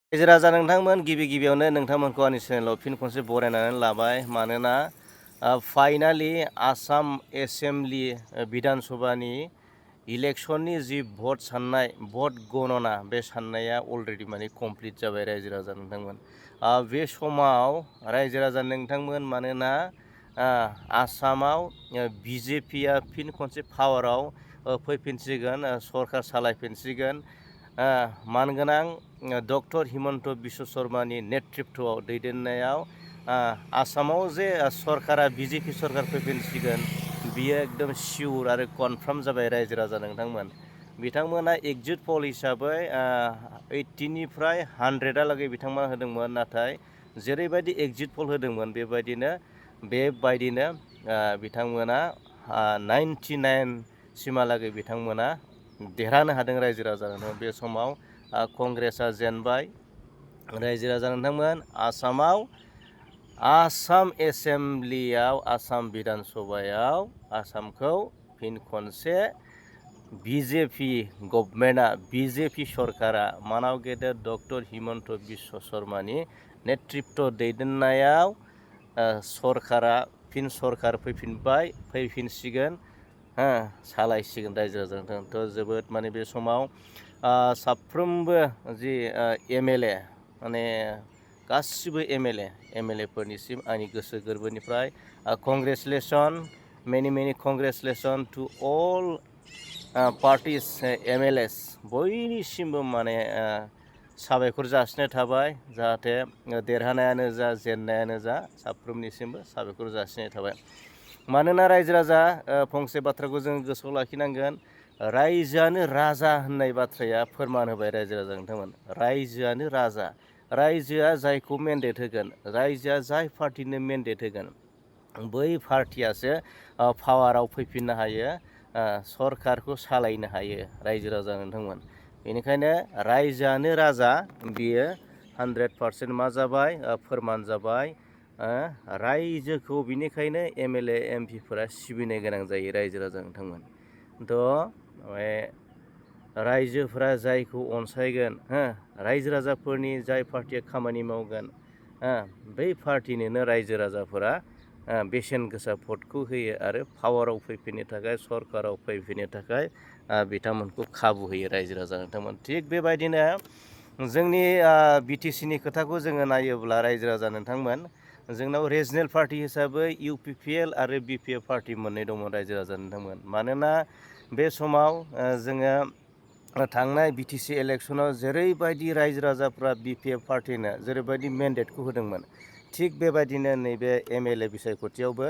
रायजो राजा नोंथांमोन गिबियावनो नोंथांमोनखौ आंनि चेनेलाव फिन खनसे बरायनानै लाबाय मानोना फाइनालि आसाम एसेम्बलि बिधान सभानि इलेक्शननि जि भट साननाय भट गणना बे साननाया अलरेडि माने कमप्लिट जाबाय रायजो राजा नोंथांमोन। बे समाव रायजो राजा नोंथांमोन मानोना आसामाव बिजेपिया फिन खनसे पावाराव फैफिनसिगोन, सरकार सालायफिनसिगोन। मानगोनां डक्टर हिमन्त बिश्व शर्मानि नेतृत्वआव दैदेननायाव आसामाव जे सरकारा बिजेपि सरकार फैफिनसिगोन बियो एकदम सिउर आरो कनफार्म जाबाय रायजो राजा नोंथांमोन। बिथांमोना एग्जिट पल हिसाबै 80निफ्राय 100हालागै बिथांमोना होदोंमोन, नाथाय जेरैबायदि एग्जिट पल होदोंमोन बेबायदिनो बिथांमोना 99 सिमहालागै बिथांमोना देरहानो हादों रायजो राजा नोंथांमोन। बे समाव कंग्रेसआ जेनबाय। रायजो राजा नोंथांमोन आसामाव आसाम एसेम्बलियाव आसाम बिधान सभायाव आसामखौ फिन खनसे बिजेपि गभर्नमेन्टआ बिजेपि सरकारा मानाव गेदेर डक्टर हिमन्त बिश्व शर्मानि नेतृत्व दैदेननायाव सरकारा फिन सरकार फैफिनसिगोन, सालायसिगोन रायजो राजा नोंथां। जोबोद माने बे समाव साफ्रोमबो जि एमएलए माने गासिबो एमएलएफोरनिसिम आंनि गोसो गोरबोनिफ्राय congratulation, many congratulation to all parties MLAs बयनिसिमबो माने साबायखर जासिनाय थाबाय। जाहाथे देरहानायानो जा जेननायानो जा साफ्रोमनिसिमबो साबायखर जासिनाय थाबाय। मानोना रायजो राजा फंसे बाथ्राखौ जों गोसोआव लाखिनांगोन, रायजोआनो राजा होननाय बाथ्राया फोरमान होबाय रायजो राजा नोंथांमोन। रायजोआनो राजा, रायजोआ जायखौ मेन्डेट होगोन, रायजोआ जाय पार्टिनो मेन्डेट होगोन बै पार्टियासो पावाराव फैफिननो हायो, सरकारखौ सालायनो हायो रायजो राजा नोंथांमोन। बेनिखायनो रायजोआनो राजा बियो 100% मा जाबाय, फोरमान जाबाय। रायजोखौ बिनिखायनो एमएलए एमपिफोरा सिबिनो गोनां जायो रायजो राजा नोंथांमोन। रायजोफोरा जायखौ अनसायगोन, रायजो राजाफोरनि जाय पार्टिया खामानि मावगोन, बै पार्टिनोनो रायजो राजाफोरा बेसेन गोसा भटखौ होयो आरो पावाराव फैफिननो थाखाय, सरकाराव फैफिननो थाखाय बिथांमोनखौ खाबु होयो रायजो राजा नोंथांमोन। थिग बेबायदिनो जोंनि बिटिसिनि खोथाखौ जोङो नायोब्ला रायजो राजा नोंथांमोन, जोंनाव रिजनेल पार्टि हिसाबै इउपिपिएल आरो बिपिएफ पार्टि मोननै दंमोन रायजो राजा नोंथांमोन। मानोना बे समाव जोङो थांनाय बिटिसि इलेक्सनाव जेरैबायदि रायजो राजाफ्रा बिपिएफ पार्टिनो जेरैबायदि मेन्डेटखौ होदोंमोन, थिग बेबायदिनो नैबे एमएलए बिसायख'थियावबो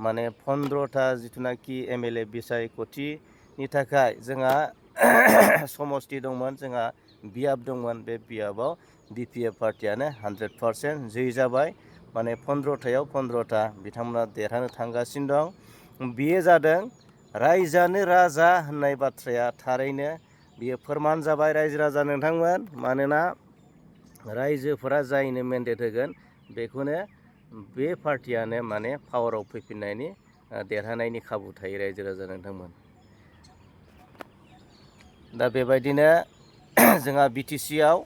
माने 15था जिथुनाखि एमएलए बिसायख'थिनि थाखाय जोंहा समस्ति दंमोन, जोंहा बियाब दंमोन। बे बियाबाव बिपिएफ पार्टियानो 100% जै जाबाय। माने 15थायाव 15था बिथांमोना देरहानो थांगासिनो दं। बेयो जादों रायजोआनो राजा होननाय बाथ्राया थारैनो बियो फोरमान जाबाय रायजो राजा नोंथांमोन। मानोना रायजोफोरा जायनो मेन्डेट होगोन बेखौनो बे पार्टियानो माने पावाराव फैफिननायनि देरहानायनि खाबु थायो रायजो राजा नोंथांमोन। दा बेबायदिनो जोंहा बिटिसिआव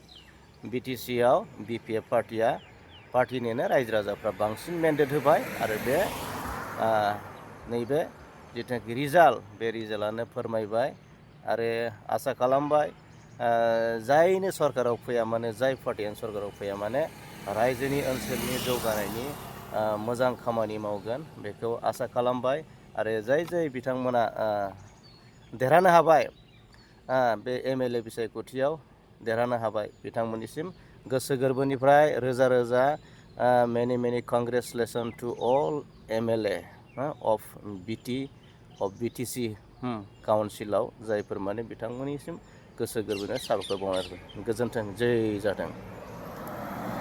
बिपिएफ पार्टिनिनो रायजो राजाफ्रा बांसिन मेन्डेट होबाय आरो बे नैबे जिथुनाखि रिजाल्ट, बे रिजाल्टआनो फोरमायबाय आरो आसा खालामबाय जायनो सरकाराव फैया मानो, जाय पार्टियानो सरकाराव फैया मानो रायजोनि ओनसोलनि जौगानायनि मोजां खामानि मावगोन बेखौ आसा खालामबाय। आरो जाय बिथांमोना देरहानो हाबाय, बे एमएलए बिसायख'थियाव देरहानो हाबाय, बिथांमोननिसिम गोसो गोरबोनिफ्राय रोजा रोजा many congratulation to all MLA of BTC काउन्सिलाव जायफोर माने बिथांमोननिसिम गोसो गोरबोनिफ्राय साबायखर बावनाय जाबाय। गोजोन्थों, जै जाथों।